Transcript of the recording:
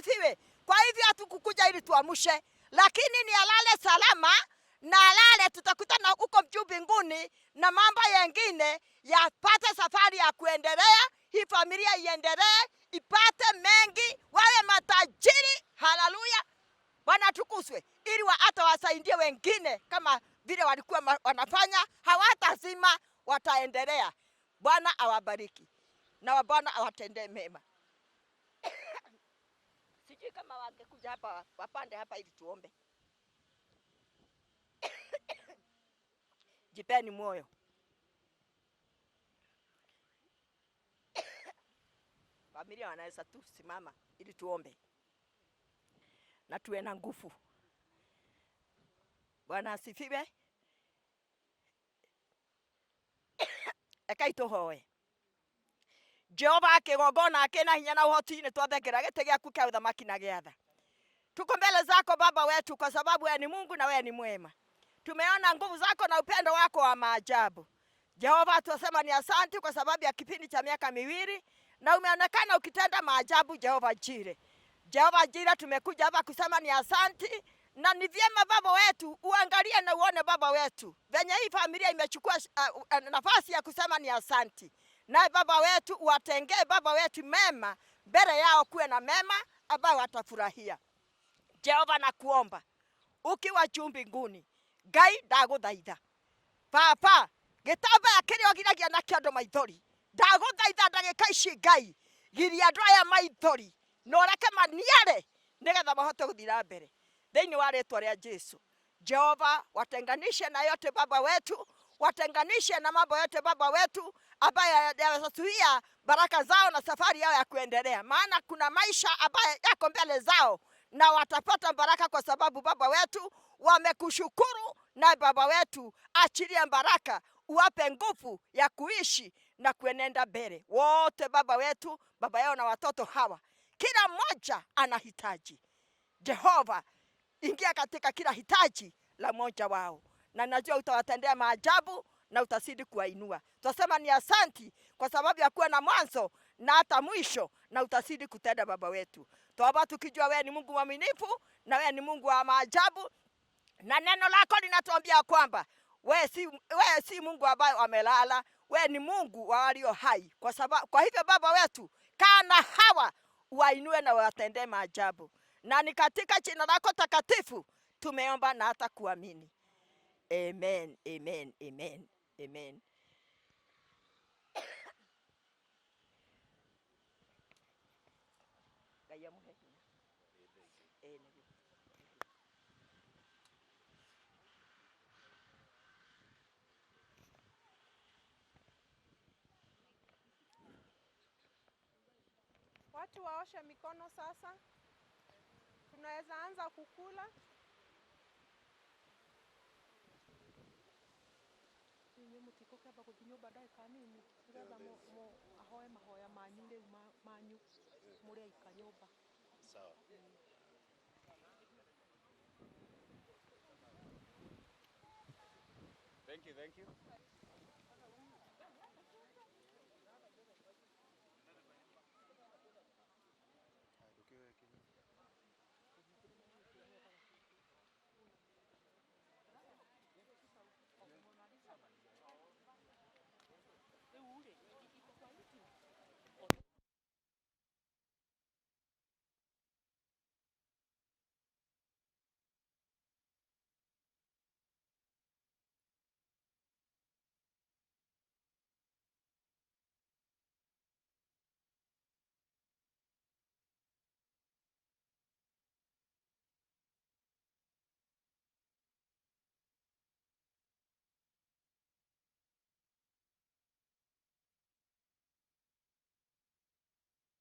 asifiwe. Kwa hivyo hatukukuja ili tuamshe, lakini ni alale salama na alale, tutakutana huko juu mbinguni na mambo yengine yapate safari ya kuendelea, hii familia iendelee, ipate mengi, wawe matajiri. Haleluya, Bwana atukuzwe, ili hata wasaidie wengine kama vile walikuwa wanafanya. Hawatazima, wataendelea. Bwana awabariki na Bwana awatendee mema. Sijui kama wangekuja hapa wapande hapa ili tuombe. Jipeni moyo. Familia wanaweza tu simama ili tuombe na tuwe na nguvu. Bwana asifiwe. Ekai tuhoe. Jehova akigongona akina hinya na uhoti, ni twathengera gĩtĩ gĩaku kĩa ũthamaki na gĩatha. Tuko mbele zako Baba wetu, kwa sababu wewe ni Mungu na wewe ni mwema. Tumeona nguvu zako na upendo wako wa maajabu. Jehova, tunasema ni asante kwa sababu ya kipindi cha miaka miwili na umeonekana ukitenda maajabu Jehova Jire. Jehova Jire, tumekuja hapa kusema ni asante, na ni vyema Baba wetu uangalie na uone Baba wetu venye hii familia imechukua nafasi ya kusema ni asante. Naye Baba wetu uwatengee Baba wetu mema mbele yao, kuwe na mema ambayo watafurahia. Jehova, nakuomba ukiwa juu mbinguni, Ngai ndaguthaitha Baba, gĩtambaya kĩrĩa ũgiragia nakĩo andũ maithori, ndagũthaitha ndagĩka ici Ngai, giria andũ aya maithori na ũreke maniare nĩgetha mahote gũthiĩ na mbere thĩinĩ wa rĩtwa rĩa Jesu. Jehova, watenganishe na yote Baba wetu, watenganishe na mambo yote Baba wetu ambayo yanazuia baraka zao na safari yao ya kuendelea, maana kuna maisha ambayo yako mbele zao na watapata baraka kwa sababu Baba wetu wamekushukuru. Na Baba wetu, achilia baraka, uwape nguvu ya kuishi na kuenenda mbele wote. Baba wetu, baba yao na watoto hawa, kila mmoja anahitaji. Jehova, ingia katika kila hitaji la mmoja wao, na najua utawatendea maajabu na utazidi kuwainua. Tunasema ni asanti kwa sababu ya kuwa na mwanzo na hata mwisho, na utazidi kutenda Baba wetu. Tuomba tukijua wewe ni Mungu mwaminifu na wewe ni Mungu wa maajabu, na neno lako linatuambia kwamba wewe si Mungu ambaye amelala, wewe ni Mungu wa walio hai. Kwa sababu, kwa hivyo Baba wetu, kaa na hawa wainue na watendee maajabu, na ni katika jina lako takatifu tumeomba na hata kuamini. Amen, amen, amen, amen. Ngai amũhe hinya. Ĩĩ nĩguo. Watu waoshe mikono sasa. Tunaweza anza kukula. Inyuĩ mũtikũkĩamba gũthiĩ nyũmba ndagĩka nini nĩgetha ahoe mahoya manyu rĩu manyu mũrĩ aika nyũmba. Sawa. Thank you, thank you.